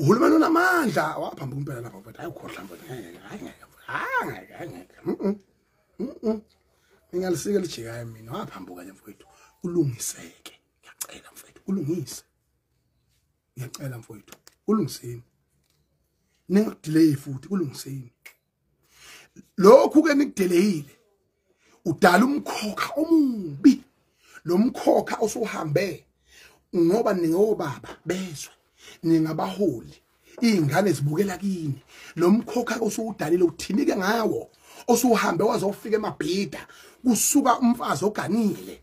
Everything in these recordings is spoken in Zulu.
Uhulumeni unamandla waphambuka impela lapha mfethu. Hayi ukhohlwa mfethu. Hayi ngeke. Hayi ngeke. Ngingalisike lijikayo mina. Waphambuka nje mfethu. Ulungiseke. Ngiyacela mfethu, ulungise. Ngiyacela mfethu, ulungiseni. Ningakudelay futhi, ulungiseni. Lokhu ke nikudelayile. Udala umkhokha omubi. Lo mkhokha osuhambe ngoba ningobaba bezwe, ningabaholi, izingane zibukela kini. Lo mkhokha osuwudalile uthinike ngawo, osuhambe wazofika eMabhida, kusuka umfazi oganile,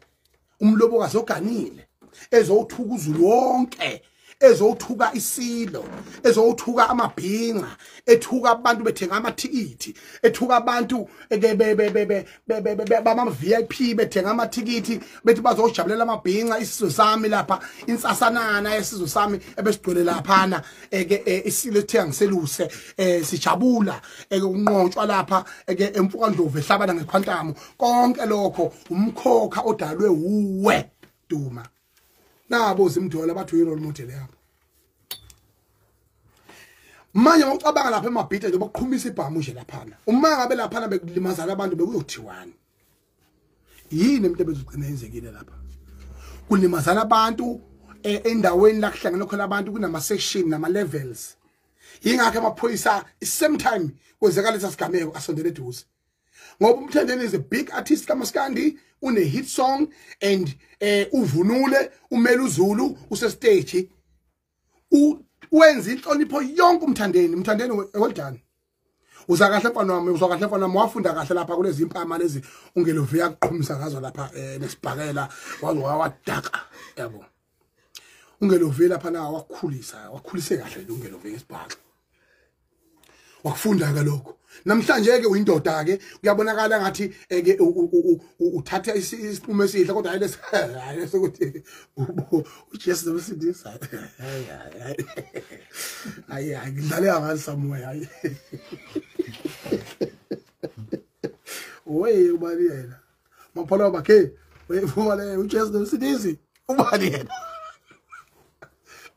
umlobokazi oganile, ezothuka uZulu wonke, ezothuka isilo, ezothuka amabhinca, ethuka abantu bethenga amathikithi, ethuka abantu bama VIP bethenga amathikithi bethi bazojabulela amabhinca. Isizwe sami lapha, insasanana yesizwe sami ebesigcwele laphana, isilo ethenga ngiseluse, sijabula ukunqotshwa lapha eMfukandlovu ehlabana ngekhwantamu. Konke lokho umkhokha odalwe uwe Duma. Nabo Zimdola bathi uyi-role model yabo. Manje ngocabanga lapha eMabhida nje bokuqhumisa ibhamu nje laphana. Uma ngabe laphana bekulimazana abantu bekuyothiwani? Yini into ebezogcina yenzekile lapha? Kulimazana abantu endaweni la kuhlangene khona abantu, kunama section nama levels. Yingakho amaphoyisa same time kwenzeka lesa sigameko asondele eduze. Ngoba uMthandeni is a big artist kaMaskandi, une hit song and uvunule, umele uZulu, use stage. Wenza inhlonipho yonke uMthandeni. Mthandeni well done. Uza kahle mfana wami, uzwa kahle mfana wami, wafunda kahle lapha kulezi impama lezi ungeloviya kuqhumisa ngazo lapha nesibhakela, waze wadaka yabo. Ungeloviya lapha na wakukhulisa, wakhulise kahle ungeloviya ngesibhaxo. Wakufunda ke lokho. Namhlanje ke uyindoda ke, kuyabonakala ngathi ke uthatha isinqumo esihle, kodwa hayi lesi hayi lesokuthi uJesu nomsindisa. Hayi hayi ngidlale ngathi somewhere hayi. Oye ubani yena? Maphola bakhe, uyivuma le uJesu nomsindisi, ubani yena?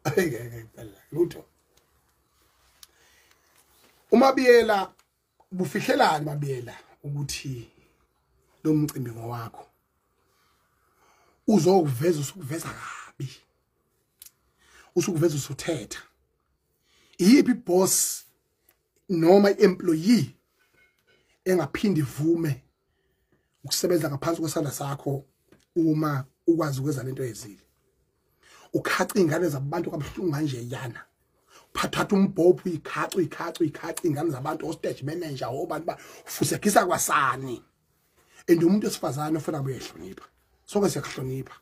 Hayi ngeke phela lutho. UMabiyela bufihlelani Mabiyela ukuthi lo mcimbi ngowakho? Uzokuveza usukuveza kabi, usukuveza usuthetha. Iyiphi boss noma employee engaphindi ivume ukusebenza ngaphansi kwesandla sakho uma ukwazi ukwenza lento oyenzile? Ukhaca ingane zabantu kabuhlungu kanje yana. Phathatha umbhobho uyikhaca uyikhaca uyikhaca ingane zabantu, hostage manager obantu ba ufusekisa kwasani. And umuntu esifazane ofuna kuyehlonipha, sonke siyakuhlonipha.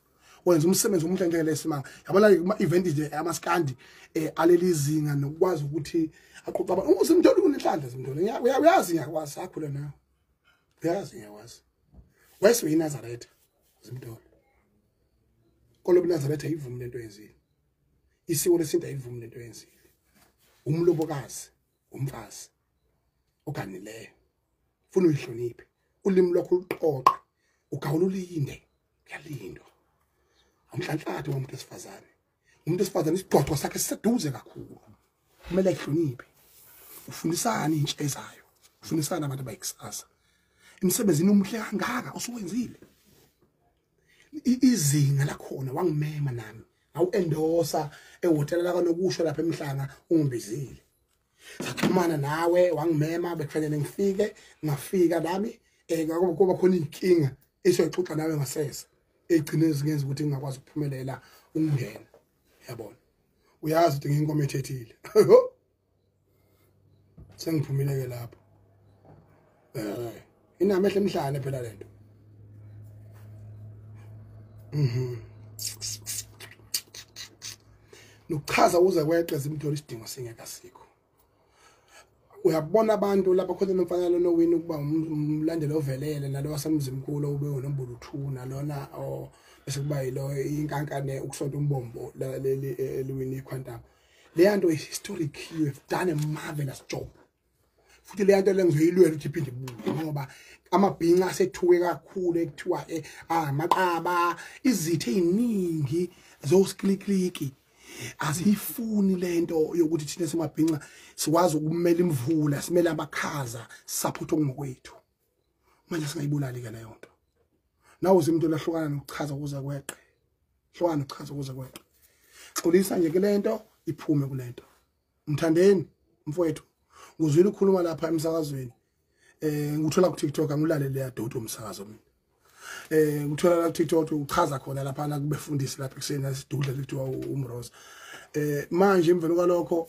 Wenza umsebenzi omuhle njengelesimanga. Yabona kuma event nje amaskandi alelizinga nokwazi ukuthi aqoqa abantu. UZimdollar unenhlanhla Zimdollar. Uyazi ngiyakwazi sakhula nawe. Uyazi ngiyakwazi. Wese uyiNazaretha Zimdollar. Kolobu Nazaretha ayivumi lento yenzile. Isiko lesintu ayivumi lento yenzile. Umlobokazi, umfazi oganileyo, ufuna uyihloniphe, ulimi lwakho uluqoqe, ugawula ulinde, kuyalindwa. Awumhlanhlathe womuntu esifazane. Umuntu esifazane isigcogco sakhe siseduze kakhulu, kumele ayihloniphe. Ufundisana intsha ezayo, ufundisana abantu abayikusasa. Emsebenzini omuhle kangaka osuwenzile, izinga lakhona wangimema nami, awu-endorsa ehhotela lakanokusho lapha eMhlanga, ungibizile. Saxhumana nawe, wangimema, bekufanele ngifike, ngafika nami, kuba khona inkinga esoyixoxa nawe ngasese, egcine zingenza ukuthi ngingakwazi ukuphumelela ukungena. Yabona, uyazi ukuthi nginkomo ethethile. Sengiphumile ke lapho. Inamehlo emhlane phela lento. Nokuchaza uze kweqe Zimdollar isidingo singeke asikho. Uyabona abantu lapha khona nomfana lona wini ukuba umlandeli ovelele nalo wasemzimkhulu ube unombolo 2 nalona bese kuba yilo inkankane ukusonta umbombo leli eliwini iQuantum. Le nto is historic, you have done a marvelous job. Futhi le nto lengizoyilwela ukuthi iphinde ibuye ngoba amabhinca asethuke kakhulu ekuthiwa amaqaba, izitho eziningi zosiklikliki. Aziyifuni lento yokuthi thina simabhinca sikwazi ukumela imvula, simele amakhaza, support okungokwethu. Manje singayibulali ke leyo nto. Nawe umuntu olahlukana nokuchaza kuze kweqe, hlukana nokuchaza kuze kweqe. Xolisa nje ke lento, iphume kulento. Mthandeni mfowethu, nguzwile ukukhuluma lapha emsakazweni, nguthola ku TikTok, angilalele ya doti umsakazo mina. Ngithola la ku TikTok uchaza khona lapha kubefundisi lapha ekseni, asidudla kuthiwa umrose. Manje emveni kwalokho